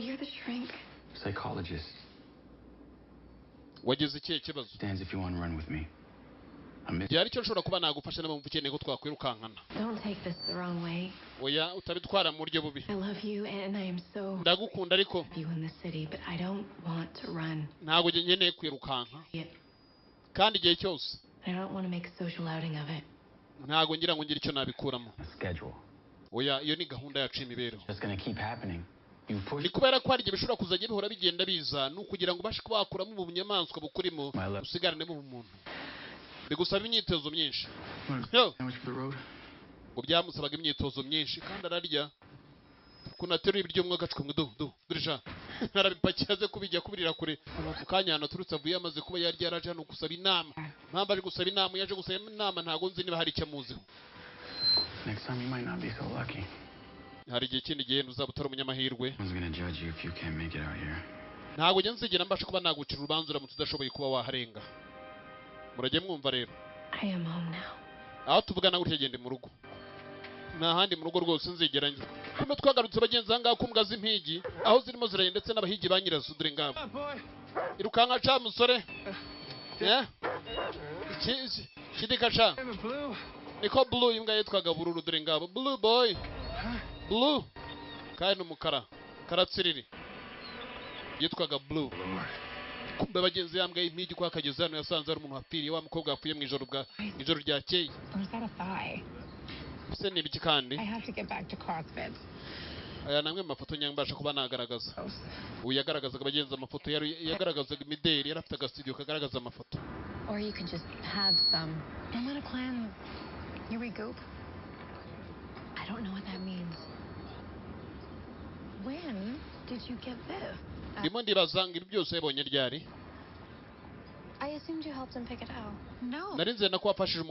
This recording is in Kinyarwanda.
You're the shrink. Psychologist. Wagize ikihe kibazo? Stands if you want to run with me. I miss Byari icyo nshobora kuba nagufasha niba wumva ukeneye ko twakwirukankana. Don't take this the wrong way. Oya, utabitwara mu buryo bubi. I love you and I am so Ndagukunda, ariko you in the city, but I don't want to run. ntabwo njye nkeneye kwirukanka Yet kandi igihe cyose. I don't want to make a social outing of it. Ntabwo ngira ngo ngire icyo nabikuramo. a schedule. Oya, iyo ni gahunda yacu y'imibereho. Just gonna keep happening. You push Ni kubera ko hari igihe bishobora kuzajya bihora bigenda biza, ni ukugira ngo ubashe kuba wakuramo ubunyamaswa bukurimo, My love. usigaranemo ubumuntu. Bigusaba imyitozo myinshi. Want a Yo. sandwich for the road? Ngo byamusabaga imyitozo myinshi, kandi ararya ukuntu ateruye ibiryo mwe agacwa du du durisha arabipakiye aze kubijya kubirira kure. Mu kanya ahantu aturutse avuye amaze kuba yarya, yaraje hano gusaba inama. Impamvu aje gusaba inama, yaje gusaba inama, ntabwo nzi niba hari icyo amuziho. Next time you might not be so lucky. Hari igihe kindi gihe uzaba utari umunyamahirwe. No one's gonna judge you if you can't make it out here. Ntabwo njya nzigera mbasha kuba nagucira urubanza uramutse udashoboye kuba waharenga. Murajye mwumva rero. I am home now. Aho tuvugana gutya, gende mu rugo, nta handi mu rugo rwose nzigera njya. Kumbe twagarutse bagenzi aha ngaha ku mbwa z'impigi aho zirimo ziragenda ndetse n'abahigi ba nyirazo. Dore ngabo. Irukanka ca musore. Eh? Kidika ca niko Blue, imbwa yitwaga Bururu. Dore ngabo, Blue boy, Blue kandi ni umukara karatsiriri, yitwaga Blue. Kumbe bagenzi, yambwa y'impigi ko akageze hano yasanze ari umuntu wapfiriye, wa mukobwa wapfuye mu ijoro bwa ijoro ryakeye. Or is that a thigh? Ese ni ibiki kandi? I have to get back to CrossFit. Aya ni amwe mu mafoto nyambasha kuba nagaragaza. Ubu yagaragazaga abagenzi amafoto, yari yagaragazaga imideli, yari afite agasitudiyo kagaragaza amafoto. Or you could just have some. I'm gonna cleanse. You recoup? I don't know what that means. When did you get this? Ndimo ndibaza ngo ibi byose yabonye ryari? I assumed you helped him pick it out. No. Nari nzi ko wafashije.